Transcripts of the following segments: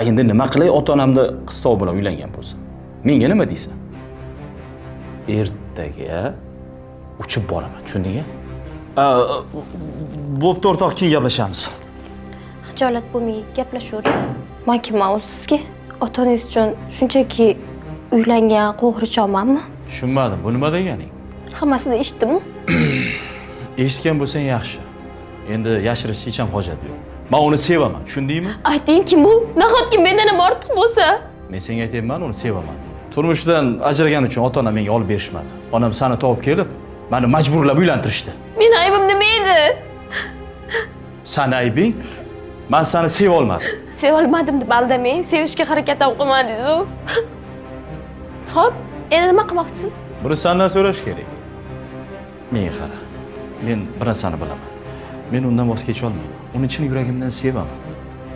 Endi nima qilay, ota onamni qistov bilan uylangan bo'lsam? Menga nima deysan? Ertaga uchib boraman, tushundingmi? Bo'pti o'rtoq, keyin gaplashamiz. Xijolat bo'lmay gaplashavering. Man kimman o'zi sizga? Ota onangiz uchun shunchaki uylangan qo'g'irchoqmanmi? Tushunmadim, bu nima deganing? Hammasini eshitdimu. Eshitgan bo'lsang yaxshi. Endi yashirishga hech ham hojat yo'q. Man uni sevaman, tushundingmi? Ayting, kim u? Nahotki mendan ham ortiq bo'lsa? Men senga aytyapman, uni sevaman deb. Turmushdan ajragani uchun ota onam menga olib berishmadi. Onam sani topib kelib, mani majburlab uylantirishdi. Meni aybim nima edi? Sani aybing, man seni seva olmadim. Sevolmadim deb aldamang. Sevishga harakat ham qilmadingiz-u. Xo'p, endi nima qilmoqchisiz? Buni sandan so'rash kerak. Menga qara. Men bir narsani bilaman. Men undan voz kecha olmayman. Uni chin yuragimdan sevaman.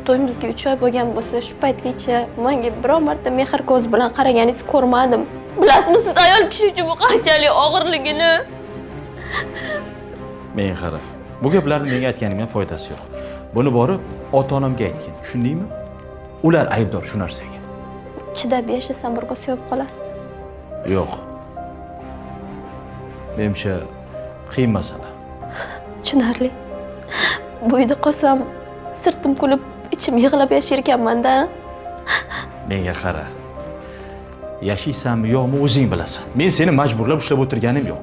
To'yimizga 3 oy bo'lgan bo'lsa, shu paytgacha menga biror marta mehr ko'z bilan qaraganingizni ko'rmadim. Bilasizmi, siz ayol kishi uchun bu qanchalik og'irligini? Menga qara. Bu gaplarni menga aytganingdan foydasi yo'q. Buni borib ota-onamga aytgin, tushundingmi? Ular aybdor shu narsaga. Chidab yashasam, bir kun sevib qolasiz. Yo'q. Menimcha qiyin masala. Tushunarli. Bu uyda qolsam, sirtim kulib, ichim yig'lab yashar ekanman-da. Menga qara. Yashaysanmi, yo'qmi o'zing bilasan. Men seni majburlab ushlab o'tirganim yo'q.